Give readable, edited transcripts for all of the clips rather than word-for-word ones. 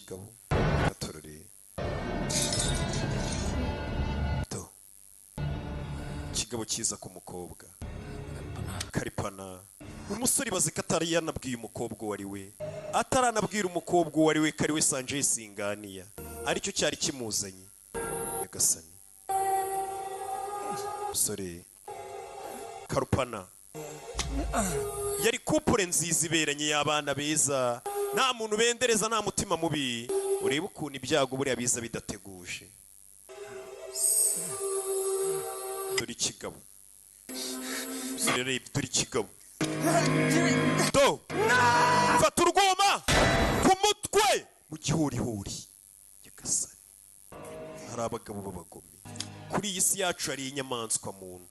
Kigabo gatorore to kigabo cyiza ku mukobwa Karipana. Umusore bazi ko atari yanabwiye umukobwa uwo ari we, ataranabwira umukobwa uwo ari we ko ari we Sanjay Singaniya, aricyo cyari kimuzanye. Nyagasani, umusore Karupana yari couple nziza iberanye y'abana beza, nta muntu bendereza, nta mutima mubi. Urebe ukuntu ibyago buriya biza bidateguje. Dore ikigabo. Umusore reba, dore ikigabo do, fata urwuma ku mutwe mu gihorihori. Nyagasani, hari abagabo b'abagome kuri iyi si yacu. Hari inyamaswa muntu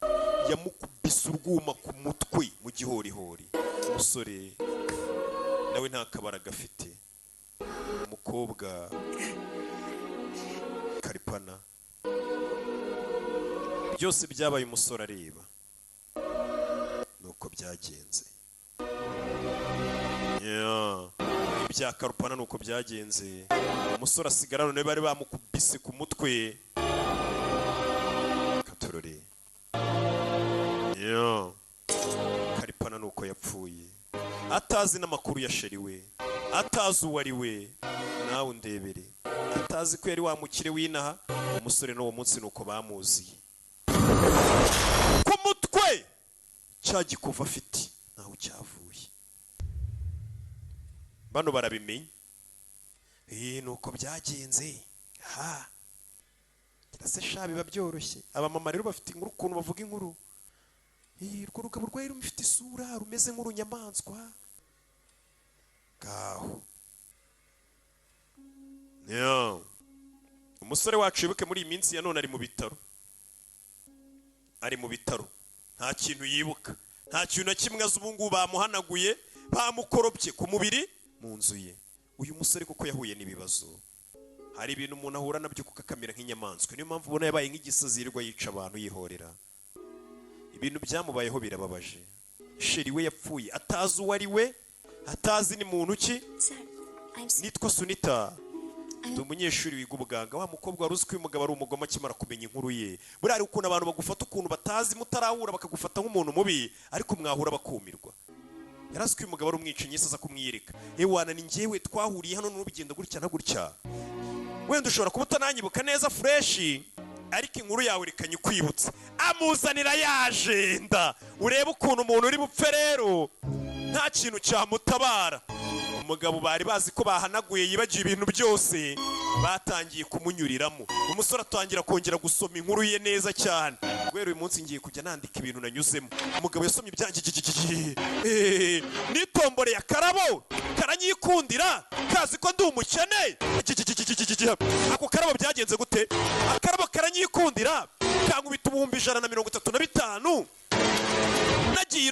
yamukubise urwuma ku mutwe mu gihorihori. Umusore nawe nta kabara gafite. Umukobwa Karipana, byose byabaye umusore areba nuko byagenze. Yeah. Ibya Karupana nuko byagenze, umusore asigara none bari bamukubise ku mutwe katorore. Yeah. Karipana nuko yapfuye atazi n'amakuru ya chéri we, atazi uwo ari we. Nawe undebere, atazi ko yari wa mukire w'inaha. Umusore n'uwo munsi nuko bamuziye ku mutwe cya gikuva afite ntaho cyavuye. Bano barabimenya. Nuko byagenze. Ha se sha, biba byoroshye. Abamama rero bafite inkuru, ukuntu bavuga inkuru. Urwo rugabo rwari rufite isura rumeze nk'urunyamaswa ngaho. Yeah. Umusore wacu, wibuke muri iyi minsi ya none ari mu bitaro, ari mu bitaro, nta kintu yibuka, nta kintu na kimwe azi. Ubu ngubu bamuhanaguye, bamukoropye ku mubiri mu nzu ye. Uyu musore kuko yahuye n'ibibazo, hari ibintu umuntu ahura nabyo kuko akamera nk'inyamaswa. Niyo mpamvu ubona yabaye nk'igisazi, yirirwa yica abantu yihorera. Ibintu byamubayeho birababaje. Chéri we yapfuye atazi uwo ari we, atazi ni muntu ki. Sir, I'm Nitwa Sunita, ndi umunyeshuri wiga ubuganga. Wa mukobwa wari uzi ko uyu mugabo ari umugome, akimara kumenya inkuru ye, buriya hari ukuntu abantu bagufata ukuntu batazi, mutarahura bakagufata nk'umuntu mubi, ariko mwahura bakumirwa. Yari azi ko uyu mugabo ari umwicanyi. Yese aza kumwiyereka: "Ewana, ni njyewe, twahuriye hano n'ubigenda gutya na gutya. Wenda ushobora kuba utananyibuka neza fresh, ariko inkuru yawe reka nyikwibutse." Amuzanira yajenda. Urebe ukuntu umuntu uri bupfe rero nta kintu cyamutabara. Umugabo bari bazi ko bahanaguye yibagiwe ibintu byose, batangiye kumunyuriramo. Umusore atangira kongera gusoma inkuru ye neza cyane. Guhera uyu munsi ngiye kujya nandika ibintu nanyuzemo. Umugabo yasomye ibyanjye, nitomboreye akarabo karanyikundira, kazi ko ndi umukene. Ako karabo byagenze gute? Akarabo karanyikundira kankubita 135,000 nagiye i.